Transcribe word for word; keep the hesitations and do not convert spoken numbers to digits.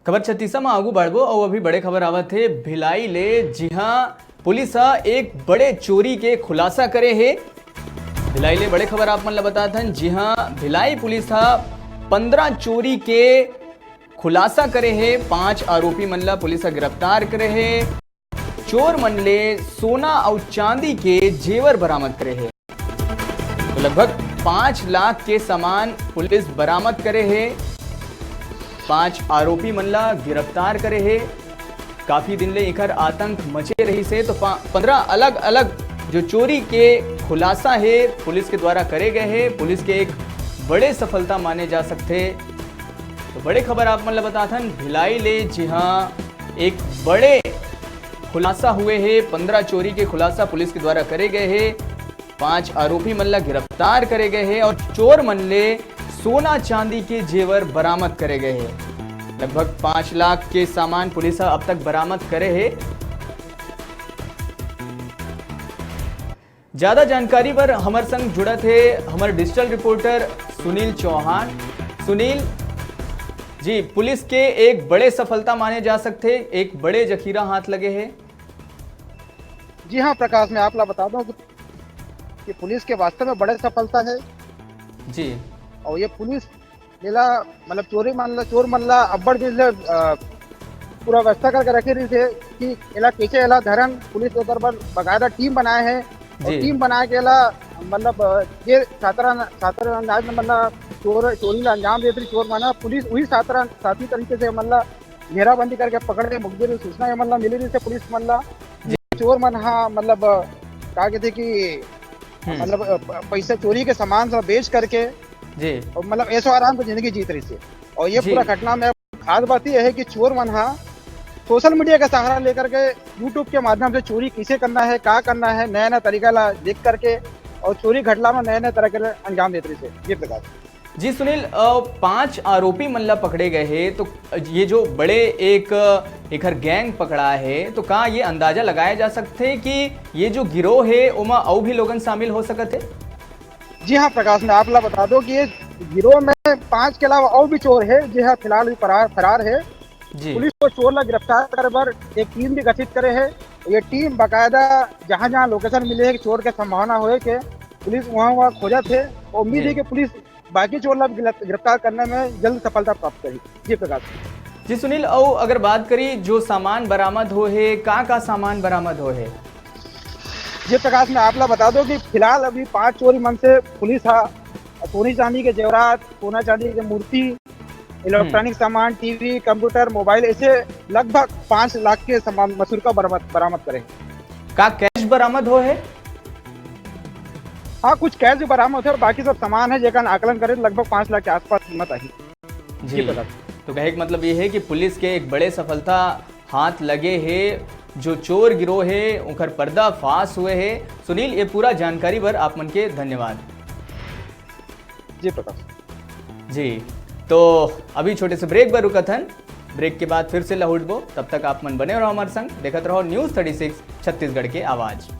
खबर छत्तीसा म आगू बढ़बो अउ अभी बड़े खबर आवत हे भिलाई ले, जिहां पुलिस ह एक बड़े चोरी के खुलासा करे हे। भिलाई ले बड़े खबर आप मन ल बतात हन, जिहां भिलाई पुलिस ह पंद्रह चोरी के खुलासा करे हे। पांच आरोपी मन ल पुलिस ह गिरफ्तार करे हे। चोर मन ले सोना अउ चांदी के जेवर बरामद करे हे। तो लगभग पाँच लाख के सामान पुलिस बरामद करे हे। पांच आरोपी मन ला गिरफ्तार करे हे। काफी दिन ले एकर आतंक मचे रहिस हे, तो पा-, पंद्रह अलग-अलग जो चोरी के खुलासा हे, पुलिस के द्वारा करे गए हे। पुलिस के एक बड़े सफलता माने जा सकथे। तो बड़े खबर आप मन ल बताथन भिलाई ले, जिहां एक बड़े खुलासा हुए हे। पंद्रह चोरी के खुलासा पुलिस के द्वारा करे गए हे। पांच आरोपी मन ला गिरफ्तार करे गए हे और चोर मन ले सोना चांदी के जेवर बरामद करे गए हे। लगभग पाँच लाख के सामान पुलिस ह अब तक बरामद करे हे। ज्यादा जानकारी बर हमर संग जुड़त हे हमर digital reporter Sunil Chauhan. Sunil ji, police के एक बड़े सफलता माने जा सकथे, एक बड़े जखीरा हाथ लगे हे। जी हाँ प्रकाश, मैं आप ला बता दूं कि, कि पुलिस के वास्तव में बड़े सफलता है। जी। और ये पुलिस लीला, मतलब चोरी मन ला, चोर मन ला अब्बड़ दिन ले, अ, पूरा व्यवस्था करके रखे रहिस हे कि एला कैसे एला धरन। पुलिस ओकर बर बकायदा टीम बनाए हे और जी। टीम बना के एला, मतलब, अ, ये साधारण, साधारण अंदाज में, मतलब, चोर, चोरी ला अंजाम देत रही चोर मन ह, पुलिस वही साधारण साथी तरीके से, मतलब, घेराबंदी करके पकड़ के मुखबिर सूचना ये मन ला मिली रहिस हे पुलिस मन ला। जी। चोर मन हा, मतलब, का कहते कि, हम्म। मतलब, अ, प-, पैसा चोरी के सामान सब बेच करके जी। और, मतलब, ऐशो आराम की जिंदगी जीत रहिस हे। और ये जी। पूरा घटना में खास बात ये है कि चोर मन हा सोशल मीडिया का सहारा लेकर के YouTube के माध्यम से चोरी किसे करना है, का करना है, नया नया तरीका ला देख करके और चोरी घटना में नए नए तरह के अंजाम देत रहिस हे। ये प्रकाश। जी सुनील, अ, पांच आरोपी मन ला पकड़े गए हे, तो ये जो बड़े एक, अ, एकर गैंग पकड़ा हे, तो का ये अंदाजा लगाया जा सकथे कि ये जो गिरोह हे, ओमा अउ भी लोगन शामिल हो सकत हे? जी हाँ प्रकाश, मैं आप ला बता दो कि ये गिरोह में पांच के अलावा अउ भी चोर हे, जे हा फिलहाल भी फरार, फरार हे। जी। पुलिस वो चोर ला गिरफ्तार करे बर एक टीम भी गठित करे हे। ये टीम बाकायदा जहाँ जहाँ लोकेशन मिले हे चोर के संभावना होए के, पुलिस वहाँ वहाँ खोजत हे। उम्मीद जी। हे कि पुलिस बाकी चोर ला गिरफ्त-, गिरफ्तार करने में जल्द सफलता प्राप्त करही। जी प्रकाश। जी सुनील, अउ अगर बात करी जो सामान बरामद हो हे, का का सामान बरामद हो हे? जी प्रकाश, मैं आप ला बता दो कि फिलहाल अभी पांच चोरी मन से पुलिस हा सोनी चांदी के जेवरात, सोना चांदी के मूर्ति, इलेक्ट्रॉनिक हम्म। सामान, टीवी, कंप्यूटर, मोबाइल, ऐसे लगभग पांच लाख के सामान मसूर का बरामद, बरामद करे। का कैश बरामद हो हे? हाँ, कुछ कैश भी बरामद हे और बाकी सब सामान हे, जेकर आकलन करे तो लगभग पांच लाख के आसपास कीमत आही। जी। जी प्रकाश। तो कहे के मतलब ये हे कि पुलिस के एक बड़े सफलता हाथ लगे हे, जो चोर गिरोह हे, ओकर पर्दाफाश हुए हे। सुनील, ये पूरा जानकारी बर आप मन के धन्यवाद। जी प्रकाश। जी, तो अभी छोटे से ब्रेक बर रुकत हन। ब्रेक के बाद फिर से लहुटबो, तब तक आप मन बने रहो हमारे संग, देखत रहो News Thirty Six छत्तीसगढ़ के आवाज़।